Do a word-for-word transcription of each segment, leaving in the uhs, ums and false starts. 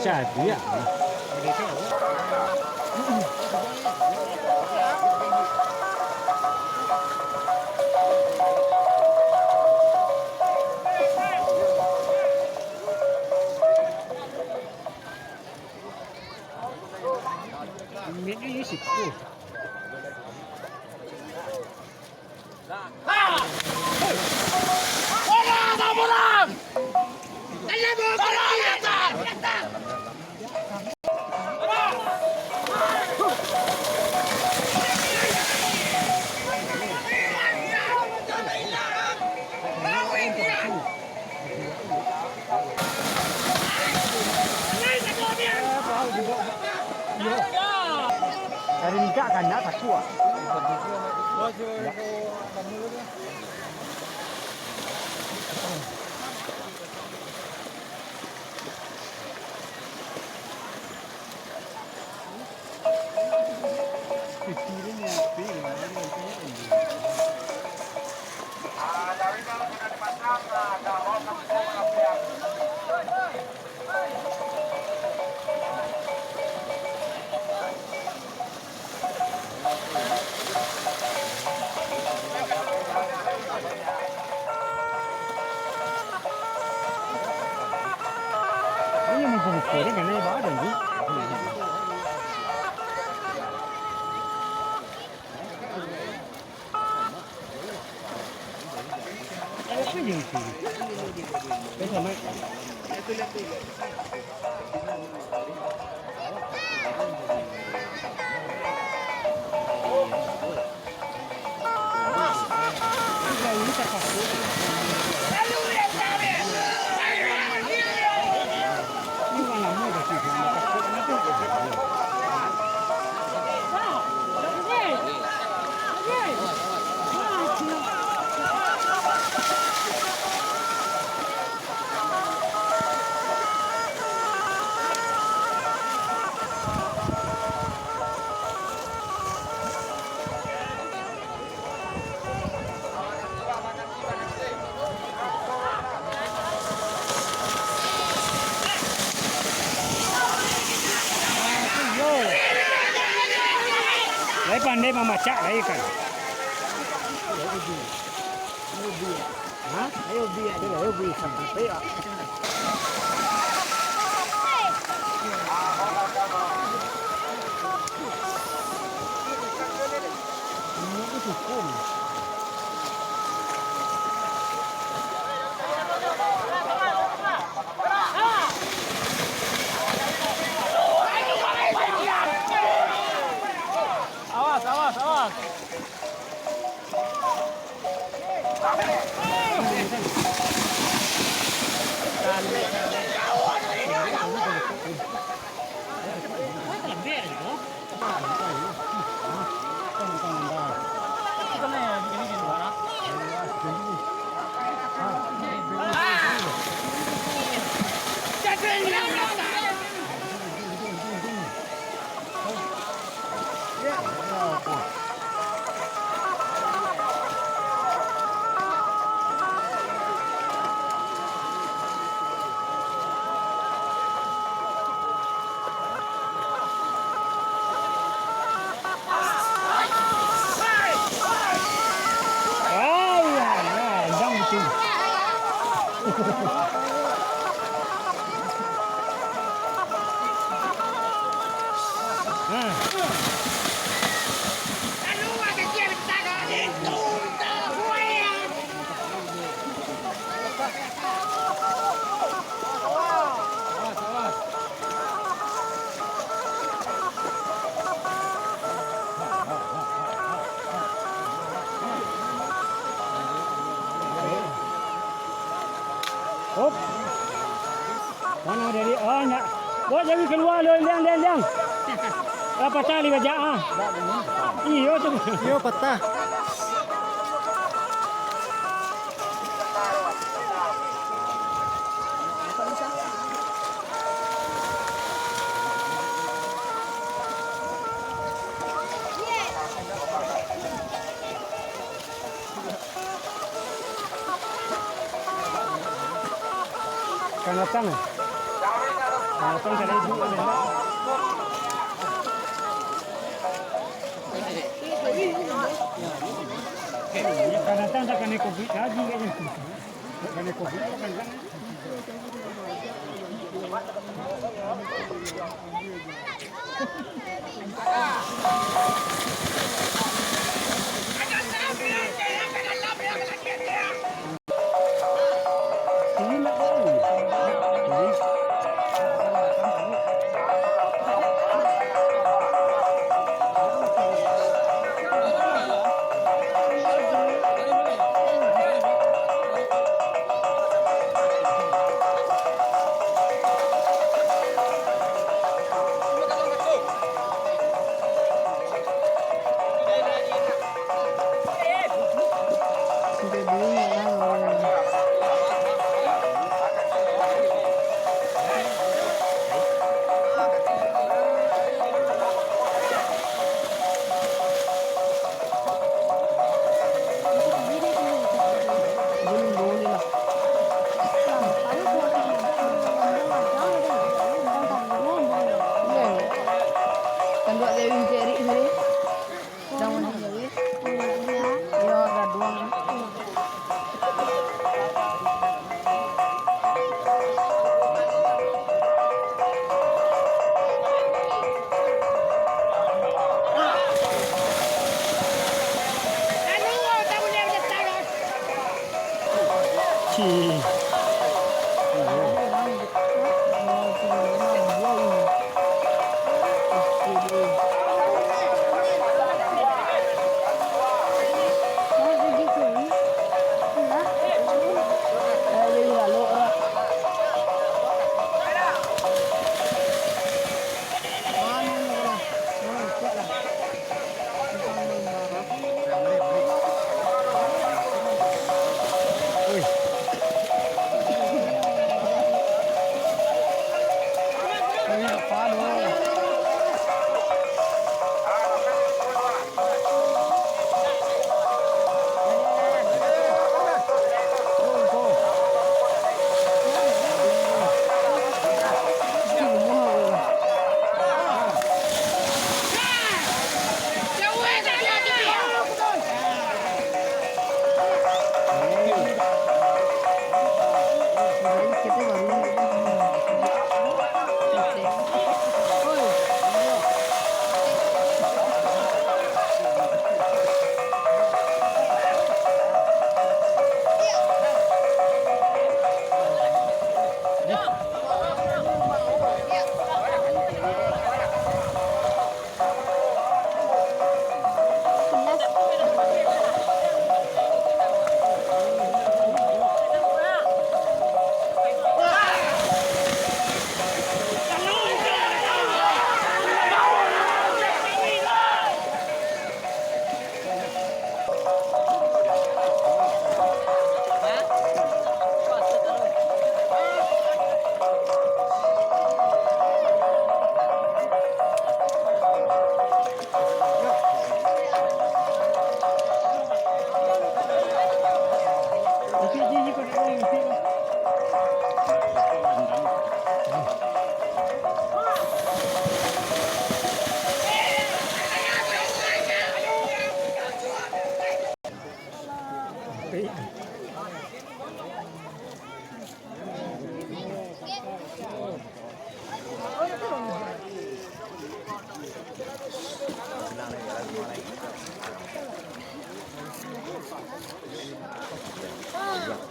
Jadi, ya. Ini situ. Dari migak kan, nak takut. Ini muka-muka dia kena ibadah ni. Lai pandai mamacak lai kan. Ha? Ayo bi, ayo, ayo bi, sampai, ayo. Ini tu cukup. Awas, awas, awas. Ai, ai, ai, anjang betul. Hop. Mana dari, oh, nak. Bawa jari keluar lo, liang, liang, liang. Lah patah li bajak, ah. Iyo tu. Iyo, patah. Kan datang, eh? Kalau datang dari ibu ada. Kalau datang tak kena covid lagi kayaknya. Kena covid kan. Tanduak dari Erik tadi. Daun. Iyo, gaduang.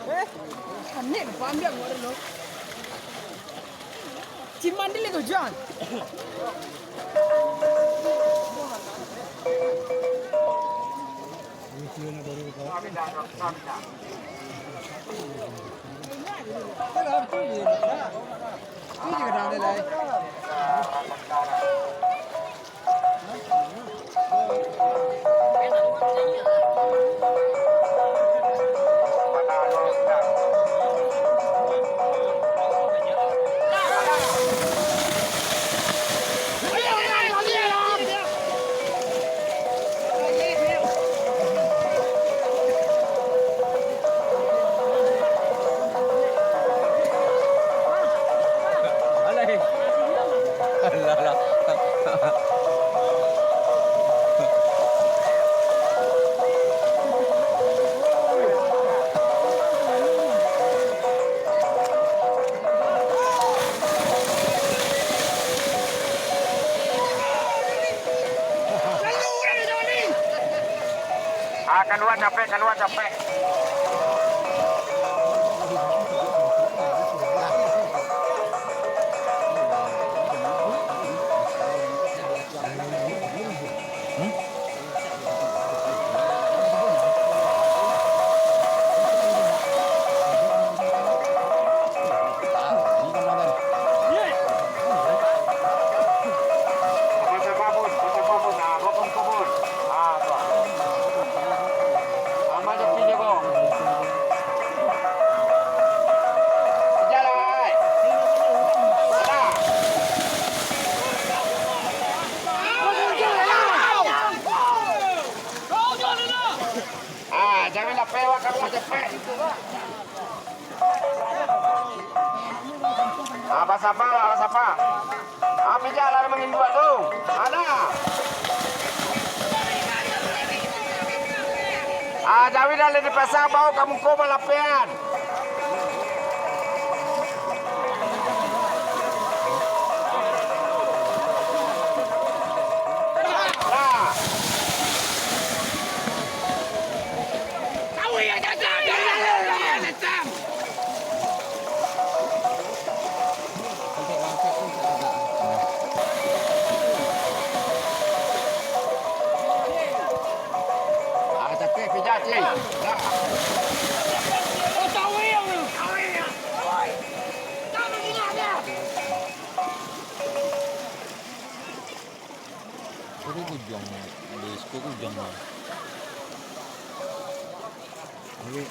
Eh, aneh, ambiak gua dulu. Ciman dulu kau, Jan. Kalua capek, kalua capek. Ah, jangan lapeh awak, kamu cepek. Ah, basapa, basapa. Ah, pijak lah manginduak tu. Ada. Ah, jawi dah lah dipasang, bawa ka muko malapean. Nah. Ah, capek pijak, cik. Nah. Kuri kujang, di siko kujang. Ayo.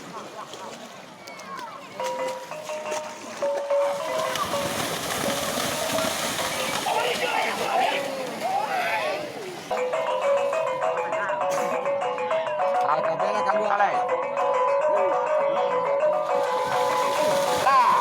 Ah, tapi lah kaluar lai. Lah.